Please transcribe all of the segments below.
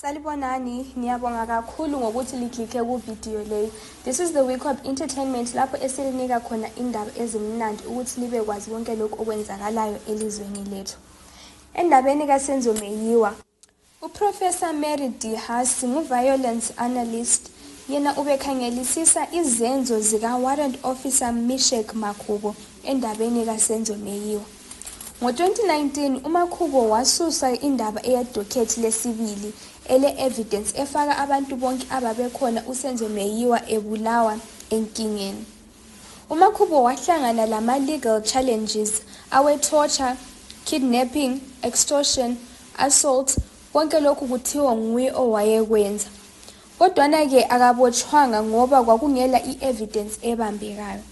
Salibonani, ngiyabonga kakhulu ngokuthi liklike ku-video leyi. This is the Week of Entertainment lapho esilinika khona indaba ezimnandi ukuthi libe kwazi konke lokho okwenzakalayo elizweni lethu. Endabeni kaSenzo Meyiwa, uProfessor Mary D. Haasi ngu-violence analyst. Yena ubekhangelisisa izenzo zika-Warrant Officer Mishek Makhubo endabeni kaSenzo Meyiwa. Ngo-2019, uMakhubo wasusa indaba eyedokhethi lesibili ele-evidence efaka abantu bonke ababekhona uSenzo Meyiwa ebulawa enkingeni. uMakhubo wahlangana lama-legal challenges awe-torture, kidnapping, extortion, assault, konke lokhu kuthiwa nguye owayekwenza. Kodwana-ke akabotshwanga ngoba kwakungela i-evidence ebambekayo.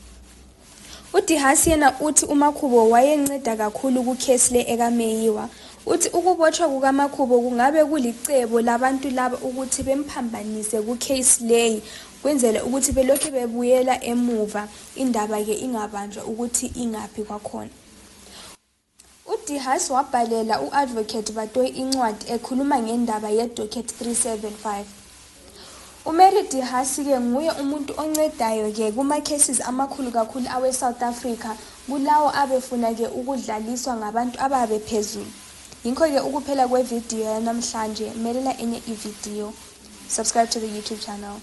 uDihasi yena uthi uMakhubo wayenceda kakhulu kukhesi le ekaMeyiwa. Uthi ukubotshwa kukaMakhubo kungabe kulicebo labantu laba ukuthi bemphambanise kucase leyi kwenzele ukuthi belokhu bebuyela emuva indaba-ke ingabanjwa ukuthi ingaphi kwakhona. uDihasi wabhalela u-Advocate Batoyi incwadi ekhuluma ngendaba yedocket 375. uMary D. Haasi-ke nguye umuntu oncedayo-ke kuma-cases amakhulu kakhulu awe-South Africa kulawo abefuna-ke ukudlaliswa ngabantu ababephezulu. Yingakho-ke ukuphela kwevidiyo yanamhlanje, melela enye ividiyo. Subscribe to the YouTube channel.